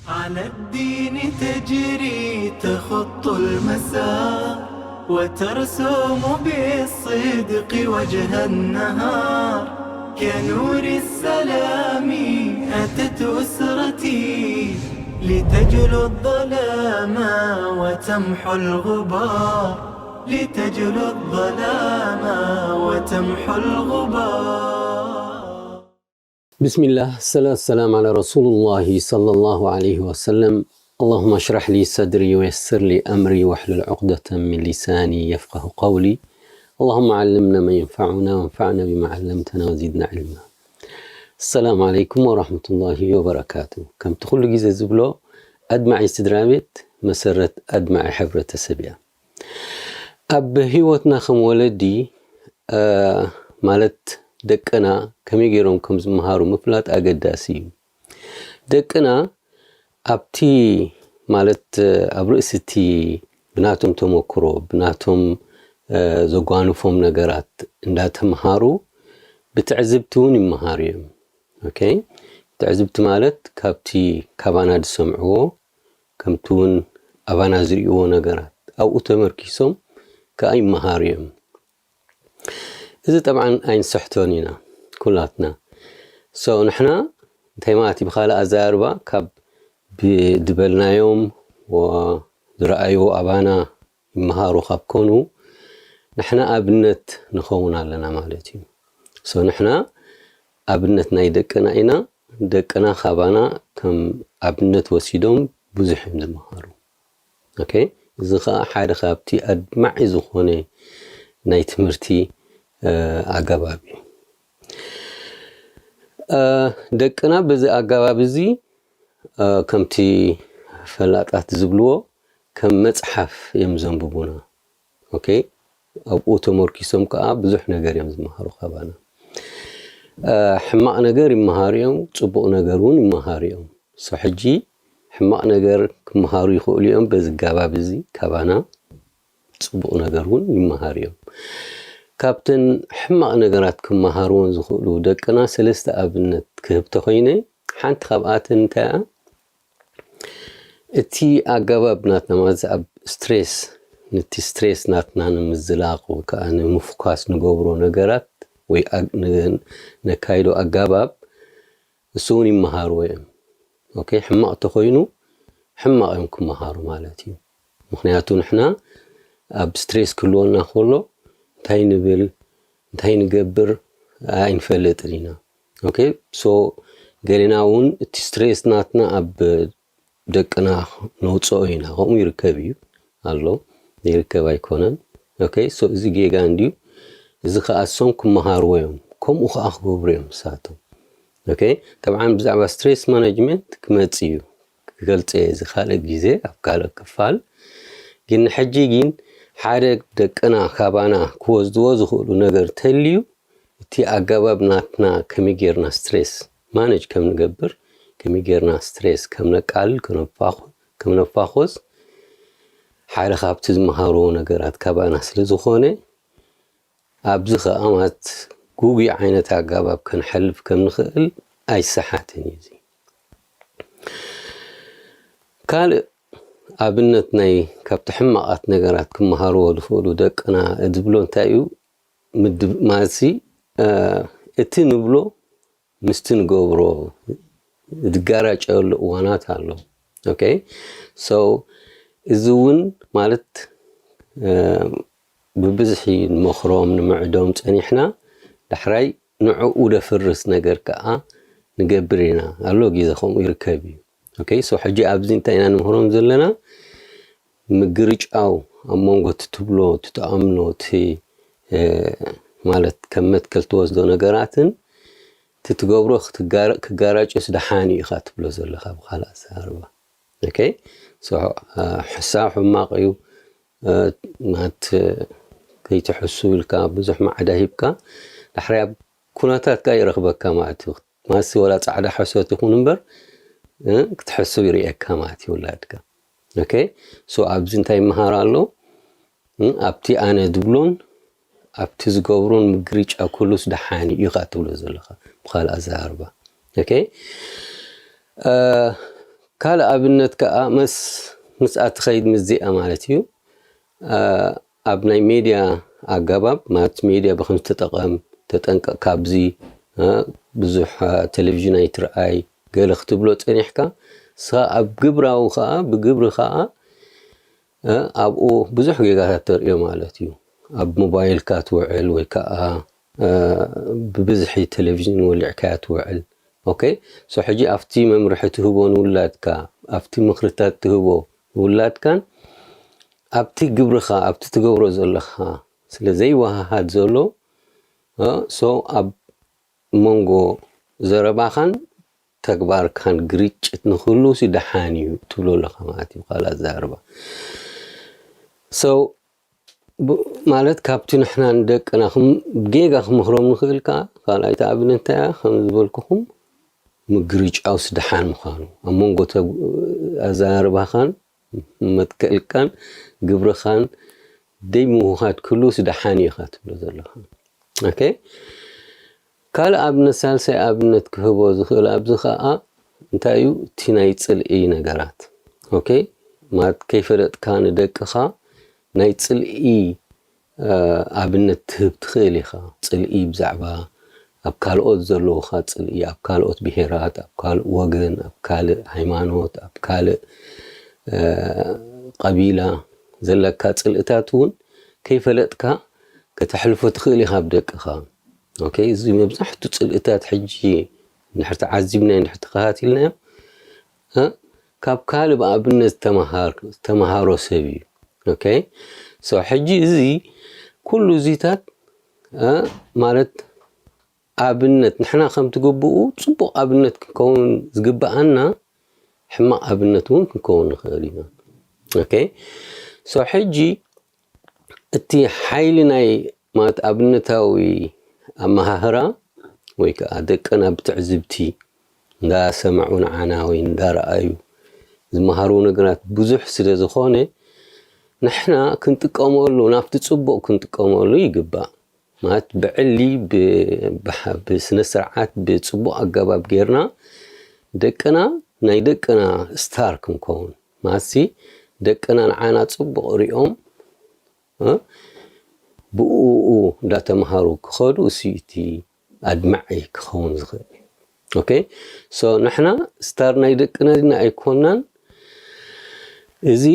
على الدين تجري تخط المسار، وترسم بالصدق وجه النهار. كنور السلام أتت أسرتي، لتجلو الظلام وتمحو الغبار، لتجلو الظلام وتمحو الغبار. بسم الله، الصلاة والسلام على رسول الله صلى الله عليه وسلم. اللهم اشرح لي صدري ويسر لي أمري واحلل عقدة من لساني يفقه قولي. اللهم علمنا ما ينفعنا وانفعنا بما علمتنا وزدنا علما. السلام عليكم ورحمة الله وبركاته. ከምቲ ኩሉ ግዜ ዝብሎ፣ ኣድማዒ ስድራ ቤት መሰረት ኣድማዒ ሕብረተሰብ እያ። ኣብ ህይወትና ከም ወለዲ፣ እ፣ ማለት ደቅና ከመይ ገይሮም ከም ዝመሃሩ ምፍላጥ ኣገዳሲ እዩ። ደቅና ኣብቲ፣ ማለት፣ ኣብ ርእሲ እቲ ብናቶም ተመክሮ፣ ብናቶም፣ እ፣ ዘጓንፎም ነገራት እንዳተምሃሩ ብትዕዝብቲ እውን ይመሃሩ እዮም። ኦኬ? ትዕዝብቲ ማለት ካብቲ ካባና ዝሰምዕዎ፣ ከምቲ እውን ኣባና ዝርእይዎ ነገራት ኣብኡ ተመርኪሶም ከኣ ይመሃሩ እዮም። እዚ ጠብዓን ኣይንስሕቶን ኢና ኩላትና። So ንሕና እንታይ ማለት እዩ? ብኻልእ ኣዘራርባ ካብ ብ-፣ ዝበልናዮም ወ-፣ ዝረኣይዎ ኣባና ይመሃሩ ካብ ኮኑ፣ ንሕና ኣብነት ንኸውን ኣለና ማለት እዩ። So ንሕና ኣብነት ናይ ደቅና ኢና። ደቅና ካባና ከም ኣብነት ወሲዶም ብዙሕ እዮም ዝመሃሩ። ኦኬ? እዚ ኸኣ ሓደ ካብቲ ኣድማዒ ዝኾነ ናይ ትምህርቲ፣ እ፣ ኣገባብ እዩ። እ፣ ደቅና በዚ ኣገባብ እዚ፣ እ፣ ከምቲ ፈላጣት ዝብልዎ፣ ከም መጽሓፍ እዮም ዘንብቡና። ኦኬ? ኣብኡ ተመርኪሶም ከኣ ብዙሕ ነገር እዮም ዝመሃሩ ካባና። እ፣ ሕማቕ ነገር ይመሃሩ እዮም፣ ጽቡቕ ነገር እውን ይመሃሩ እዮም። So ሕጂ ሕማቕ ነገር ክመሃሩ ይኽእሉ እዮም፣ በዚ ኣገባብ እዚ ካባና ጽቡቕ ነገር እውን ይመሃሩ እዮም። ካብተን ሕማቕ ነገራት ክመሃርዎን ዝኽእሉ ደቅና ሰለስተ ኣብነት ክህብ ተኾይነ፣ ሓንቲ ካብኣተን እንታይ እያ? እቲ ኣገባብ ናትና፣ ማለት ኣብ ስትሬስ፣ ነቲ ስትሬስ ናትና ንምዝላቕ ወይ ከኣ ንምፍኳስ ንገብሮ ነገራት ወይ ኣግ-፣ ን-፣ ነካይዶ ኣገባብ፣ እሱ እውን ይመሃርዎ እዮም። ኦኬ፣ ሕማቕ ተኾይኑ ሕማቕ እዮም ክመሃሩ ማለት እዩ። ምኽንያቱ ንሕና ኣብ ስትሬስ ክህልወና ከሎ እንታይ ንብል፣ እንታይ ንገብር ኣይንፈልጥን ኢና። ኦኬ፣ so ገሌና እውን እቲ ስትሬስ ናትና ኣብ ደቅና ነውፅኦ ኢና። ከምኡ ይርከብ እዩ ኣሎ፣ ይርከብ ኣይኮነን። ኦኬ፣ so እዚ ጌጋ እንድዩ። እዚ ከኣ እሶም ክመሃርዎ እዮም፣ ከምኡ ከኣ ክገብሩ እዮም ንሳቶም። ኦኬ፣ ጠብዓን ብዛዕባ ስትሬስ ማኔጅመንት ክመጽእ እዩ፣ ክገልጽ እየ እዚ ካልእ ግዜ ኣብ ካልእ ክፋል። ግን ንሕጂ ግን ሓደ ደቅና ካባና ክወስድዎ ዝኽእሉ ነገር ተልዩ፣ እቲ ኣገባብ ናትና ከመይ ጌርና ስትሬስ ማኔጅ ከም ንገብር፣ ከመይ ጌርና ስትሬስ ከም ነቃልል፣ ከነፋኹ-፣ ከም ነፋኾስ ሓደ ካብቲ ዝመሃርዎ ነገራት ካባና ስለ ዝኾነ፣ ኣብዚ ኸኣ ማለት ግጉይ ዓይነት ኣገባብ ከነሕልፍ ከም ንኽእል ኣይሰሓትን እዩ። እዚ ካልእ ኣብነት ናይ ካብቲ ሕማቓት ነገራት ክመሃርዎ ዝኽእሉ ደቅና ዝብሎ እንታይ እዩ? ምድብ-፣ ማለትሲ፣ እ፣ እቲ ንብሎ ምስቲ ንገብሮ ዝጋራጨየሉ እዋናት ኣሎ። ኦኬ? So፣ እዚ እውን ማለት፣ እ፣ ብብዝሒ ንመኽሮም፣ ንምዕዶም ጸኒሕና፣ ዳሕራይ ንዕኡ ደፍርስ ነገር ከኣ ንገብር ኢና። ኣሎ ግዜ ከምኡ ይርከብ እዩ። ኦኬ? So፣ ሕጂ ኣብዚ እንታይ ኢና ንምህሮም ዘለና? ምግርጫው ኣብ መንጎ እቲ ትብሎ፣ እቲ ትኣምኖ፣ እቲ፣ እ፣ ማለት ከም መትከል ትወስዶ ነገራትን እቲ ትገብሮ ክትጋረ-፣ ክጋራጨስ ደሓን እዩ ኢኻ ትብሎ ዘለኻ ብኻልእ ኣዘራርባ። ኦኬ? So፣ እ፣ ሕሳብ ሕማቕ እዩ። እ፣ ማለት፣ እ፣ ከይትሕሱ ኢልካ ብዙሕ ማዕዳ ሂብካ ዳሕራይ ኣብ ኩነታትካ ይረኽበካ ማለት እዩ። ማሲ ወላ ጻዕዳ ሕሶት ይኹን እምበር፣ እ፣ ክትሕስብ ይርእየካ ማለት እዩ ውላድካ። ኦኬ? So ኣብዚ እንታይ ይመሃር ኣሎ? እ፣ ኣብቲ ኣነ ዝብሎን ኣብቲ ዝገብሮን ምግርጫ ኩሉስ ደሓን እዩ ኢኻ ትብሎ ዘለኻ ብኻልእ ኣዘራርባ። ኦኬ? እ፣ ካልእ ኣብነት ከዓ መስ ምስኣ ትኸይድ ምስዚኣ ማለት እዩ። ኣብ ናይ ሜድያ ኣገባብ ማለት ሜድያ ብኸምዚ ተጠቐም፣ ተጠንቀቕ ካብዚ፣ ብዙሕ ቴሌቪዥን ኣይትርኣይ ገለ ክትብሎ ጸኒሕካ፣ ንስኻ ኣብ ግብራዊ ከዓ ብግብሪ ከዓ ኣብኡ ብዙሕ ጌጋታት ተርእዮ ማለት እዩ። ኣብ ሞባይልካ ትውዕል ወይ ከዓ ብብዝሒ ቴሌቪዥን ወሊዕካያ ትውዕል። ኦኬ፣ ሶ ሕጂ ኣብቲ መምርሒ ትህቦ ንውላድካ፣ ኣብቲ ምኽርታት ትህቦ ንውላድካን ኣብቲ ግብርኻ፣ ኣብቲ ትገብሮ ዘለኻ ስለ ዘይወሃሃድ ዘሎ፣ ሶ ኣብ መንጎ ዘረባኻን ተግባርካን ግርጭት ንክህሉ ሲ ደሓን እዩ ትብሎ ኣለኻ ማለት እዩ። ካልእ ኣዘራርባ፣ ሶ ማለት ካብቲ ንሕና ንደቅና ጌጋ ክምህሮም ንኽእል ከዓ ካልኣይቲ ኣብነት እንታይ እያ? ከም ዝበልኩኹም ምግርጫውስ ደሓን ምዃኑ ኣብ መንጎ ኣዘራርባኻን መትከልካን ግብርኻን ደይ ምውሃድ ክህሉስ ደሓን እዩ ኢኻ ትብሎ ዘለኻ። ኦኬ፣ ካልእ ኣብነት፣ ሳልሳይ ኣብነት ክህቦ ዝኽእል ኣብዚ ኸዓ እንታይ እዩ? እቲ ናይ ጽልኢ ነገራት። ኦኬ፣ ማለት ከይፈለጥካ ንደቅኻ ናይ ጽልኢ ኣብነት ትህብ ትኽእል ኢኻ። ጽልኢ ብዛዕባ ኣብ ካልኦት ዘለውኻ ጽልኢ፣ ኣብ ካልኦት ብሄራት፣ ኣብ ካልእ ወገን፣ ኣብ ካልእ ሃይማኖት፣ ኣብ ካልእ ቀቢላ ዘለካ ጽልእታት እውን ከይፈለጥካ ከተሕልፎ ትኽእል ኢኻ ኣብ ደቅኻ። ኦኬ፣ እዚ መብዛሕቱ ጽልእታት ሕጂ እንድሕር ተዓዚብናዮ፣ እንድሕር ተኸታቲልናዮ፣ ካብ ካልእ ብኣብነት ተመሃሮ ሰብ እዩ። ኦኬ፣ ሶ ሕጂ እዚ ኩሉ እዚታት ማለት ኣብነት ንሕና ከም ትግብኡ ጽቡቕ ኣብነት ክንከውን ዝግብኣና ሕማቕ ኣብነት እውን ክንከውን ንኽእል ኢና። ኦኬ፣ ሶ ሕጂ እቲ ሓይሊ ናይ ማለት ኣብነታዊ ኣመሃህራ ወይ ከዓ ደቅና ብትዕዝብቲ እንዳሰምዑ ንዓና ወይ እንዳረኣዩ ዝመሃሩ ነገራት ብዙሕ ስለ ዝኾነ ንሕና ክንጥቀመሉ፣ ናብቲ ጽቡቕ ክንጥቀመሉ ይግባእ። ማለት ብዕሊ፣ ብስነ ስርዓት፣ ብጽቡቕ ኣገባብ ጌርና ደቅና ናይ ደቅና ስታር ክንከውን ማለት ደቅና ንዓና ጽቡቕ ሪኦም ብኡ እንዳተምሃሩ ክኸዱ እሲ እቲ ኣድማዒ ክኸውን ዝኽእል። ኦኬ፣ ሶ ንሕና ስታር ናይ ደቅና ድና ኣይኮናን። እዚ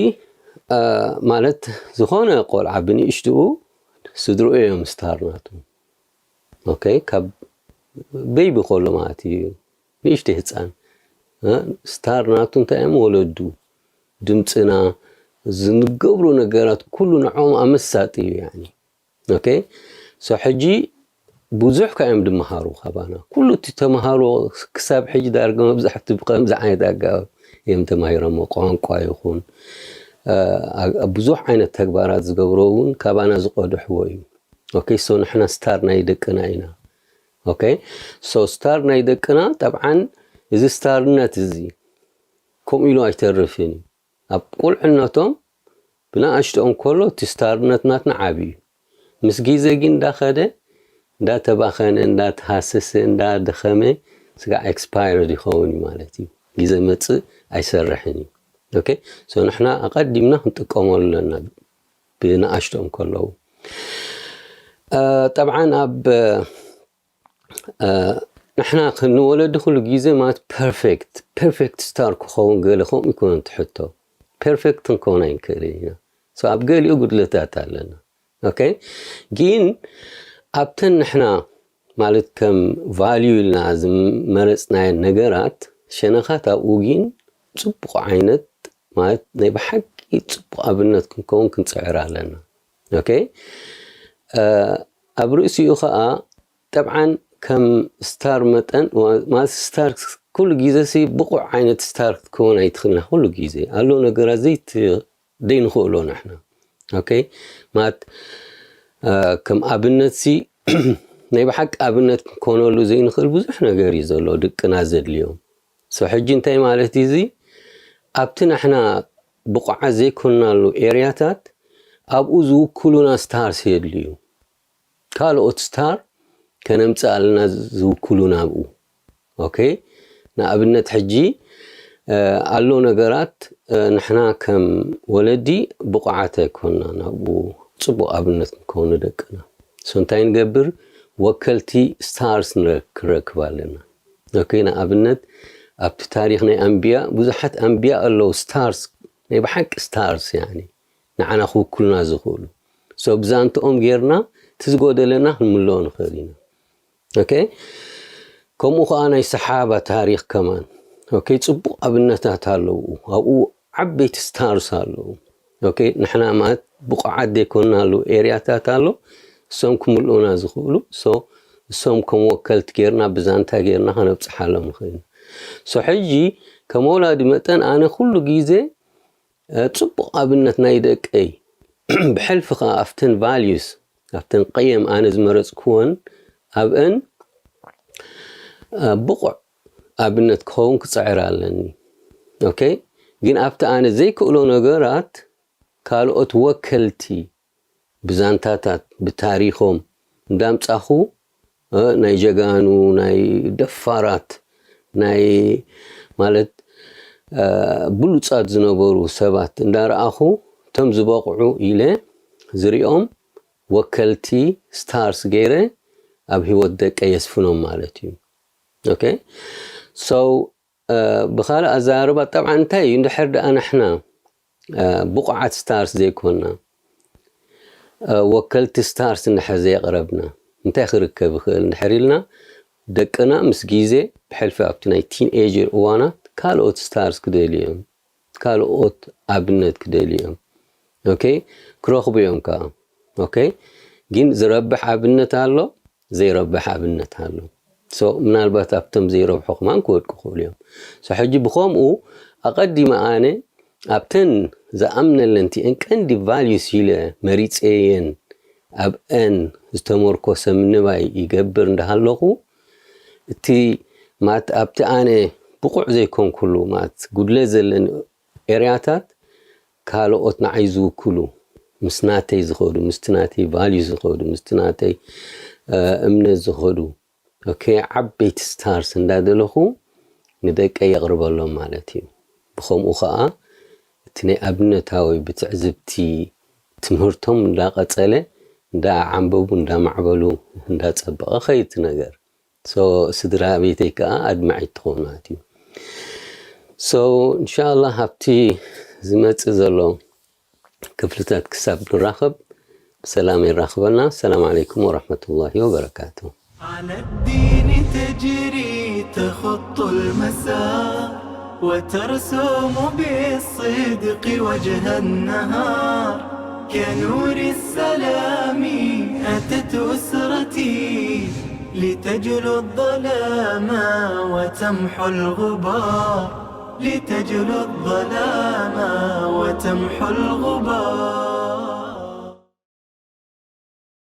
ማለት ዝኾነ ቆልዓ ብንእሽትኡ ስድርኡ እዮም ስታር ናቱ። ኦኬ፣ ካብ ቤቢ ከሎ ማለት እዩ፣ ንእሽተይ ህፃን ስታር ናቱ እንታይ እዮም? ወለዱ፣ ድምፅና፣ ዝንገብሩ ነገራት ኩሉ ንዖም ኣመሳጢ እዩ። ያኒ ኦኬ፣ ሶ ሕጂ ብዙሕ ካዮም ድመሃሩ ካባና። ኩሉ እቲ ተምሃሮ ክሳብ ሕጂ ዳርጋ መብዛሕቲ ብከምዚ ዓይነት ኣገባብ እዮም ተማሂሮሞ። ቋንቋ ይኹን ብዙሕ ዓይነት ተግባራት ዝገብሮ እውን ካባና ዝቐድሕዎ እዩ። ኦኬ፣ ሶ ንሕና ስታር ናይ ደቅና ኢና። ኦኬ፣ ሶ ስታር ናይ ደቅና ጠብዓን እዚ ስታርነት እዚ ከምኡ ኢሉ ኣይተርፍን እዩ። ኣብ ቁልዕነቶም ብንኣሽትኦም ከሎ እቲ ስታርነት ናትና ዓቢ እዩ። ምስ ግዜ ግን እንዳኸደ እንዳተባኸነ እንዳተሃሰሰ እንዳደኸመ ስጋዕ ኤክስፓየርድ ይኸውን እዩ ማለት እዩ። ግዜ መጽእ ኣይሰርሕን እዩ። ኦኬ፣ ሶ ንሕና ኣቐዲምና ክንጥቀመሉ ኣለና ብንኣሽትኦም ከለዉ። ጠብዓን ኣብ ንሕና ክንወለዲ ኩሉ ግዜ ማለት ፐርፌክት ፐርፌክት ስታር ክኸውን ገለ ከምኡ ይኮነ ትሕቶ። ፐርፌክት ክንከውን ኣይንክእልን ኢና። ኣብ ገሊኡ ጉድለታት ኣለና። ኦኬ፣ ግን ኣብተን ንሕና ማለት ከም ቫልዩ ኢልና ዝመረፅናየን ነገራት ሸነኻት ኣብኡ ግን ፅቡቕ ዓይነት ማለት ናይ ብሓቂ ፅቡቕ ኣብነት ክንከውን ክንፅዕር ኣለና። ኦኬ፣ ኣብ ርእሲኡ ከዓ ጠብዓን ከም ስታር መጠን ማለት ስታር ኩሉ ግዜ ሲ ብቑዕ ዓይነት ስታር ክትከውን ኣይትኽእልና። ኩሉ ግዜ ኣሎ ነገራት ዘይት ደይ ንኽእሎ ንሕና። ኦኬ፣ ማለት ከም ኣብነት ሲ ናይ ብሓቂ ኣብነት ክንኮነሉ ዘይንኽእል ብዙሕ ነገር እዩ ዘሎ ድቅና ዘድልዮም። ሶ ሕጂ እንታይ ማለት እዩ እዚ? ኣብቲ ንሕና ብቑዓት ዘይኮንናሉ ኤርያታት ኣብኡ ዝውክሉና ስታርስ የድልዩ። ካልኦት ስታር ከነምጽእ ኣለና ዝውክሉና ኣብኡ። ኦኬ፣ ንኣብነት ሕጂ ኣሎ ነገራት ንሕና ከም ወለዲ ብቑዓት ኣይኮና ናብኡ ጽቡቕ ኣብነት ንከውን ደቅና። ሶ እንታይ ንገብር? ወከልቲ ስታርስ ክንረክብ ኣለና። ኦኬ፣ ንኣብነት ኣብቲ ታሪኽ ናይ ኣንብያ ብዙሓት ኣንብያ ኣለዉ፣ ስታርስ፣ ናይ ብሓቂ ስታርስ፣ ያኒ ንዓና ክውክሉና ዝኽእሉ። ሶ ብዛንትኦም ጌርና እቲ ዝጎደለና ክንምልኦ ንኽእል ኢና። ኦኬ፣ ከምኡ ከዓ ናይ ሰሓባ ታሪኽ ከማን፣ ኦኬ፣ ጽቡቕ ኣብነታት ኣለዉ። ኣብኡ ዓበይቲ ስታርስ ኣለዉ። ኦኬ፣ ንሕና ማለት ብቑዓት ዘይኮንናሉ ኤርያታት ኣሎ፣ እሶም ክምልኡና ዝኽእሉ። ሶ እሶም ከም ወከልቲ ጌርና ብዛንታ ጌርና ከነብጽሓሎም ንኽእል ኢና። ሶ ሕጂ ከም ወላዲ መጠን ኣነ ኩሉ ግዜ ጽቡቕ ኣብነት ናይ ደቀይ ብሕልፊ ከዓ ኣብተን ቫልዩስ፣ ኣብተን ቀየም ኣነ ዝመረፅክወን ኣብአን ብቑዕ ኣብነት ክኸውን ክፅዕር ኣለኒ። ኦኬ፣ ግን ኣብቲ ኣነ ዘይክእሎ ነገራት ካልኦት ወከልቲ ብዛንታታት ብታሪኾም እንዳምጻኹ ናይ ጀጋኑ ናይ ደፋራት ናይ ማለት ብሉጻት ዝነበሩ ሰባት እንዳረኣኹ እቶም ዝበቕዑ ኢለ ዝሪኦም ወከልቲ ስታርስ ገይረ ኣብ ህይወት ደቀ የስፍኖም ማለት እዩ። ኦኬ፣ ሶ ብኻልእ ኣዛርባ ጠብዓ እንታይ እዩ እንድሕር ደኣ ንሕና ብቑዓት ስታርስ ዘይኮንና ወከልቲ ስታርስ እንድሕር ዘየቕረብና እንታይ ክርከብ ይኽእል እንድሕር ኢልና ደቅና ምስ ግዜ ብሕልፊ ኣብቲ ናይ ቲን ኤጀር እዋናት ካልኦት ስታርስ ክደልዩ እዮም። ካልኦት ኣብነት ክደልዩ እዮም። ኦኬ፣ ክረኽቡ እዮም ከዓ። ኦኬ፣ ግን ዝረብሕ ኣብነት ኣሎ፣ ዘይረብሕ ኣብነት ኣሎ። ሶ ምናልባት ኣብቶም ዘይረብሑ ከማን ክወድቁ ክኽእሉ እዮም። ሶ ሕጂ ብኸምኡ ኣቐዲመ ኣነ ኣብተን ዝኣምነለን እቲአን ቀንዲ ቫልዩስ ኢለ መሪፀየን ኣብአን ዝተመርኮሰ ምንባይ ይገብር እንዳሃለኹ እቲ ማት ኣብቲ ኣነ ብቑዕ ዘይኮንኩሉ ማት ጉድለ ዘለን ኤርያታት ካልኦት ንዓይ ዝውክሉ ምስ ናተይ ዝኸዱ ምስቲ ናተይ ቫልዩ ዝኸዱ ምስቲ ናተይ እምነት ዝኸዱ ኦኬ ዓበይቲ ስታርስ እንዳደለኹ ንደቀ የቕርበሎም ማለት እዩ። ብኸምኡ ከዓ እቲ ናይ ኣብነታዊ ብትዕዝብቲ ትምህርቶም እንዳቐጸለ እንዳዓንበቡ እንዳማዕበሉ እንዳጸበቐ ኸይድ ነገር ሶ ስድራ ቤተይ ከዓ ኣድማዒት ትኾናት እዩ። ሶ እንሻላ ኣብቲ ዝመፅእ ዘሎ ክፍልታት ክሳብ ንራኸብ ብሰላም የራኽበና። ሰላም ዓለይኩም ወረሕመቱላሂ ወበረካቱ። على الدين تجري تخط المسار وترسم بالصدق وجه النهار كنور السلام أتت أسرتي لتجلو الظلام وتمحو الغبار لتجلو الظلام وتمحو الغبار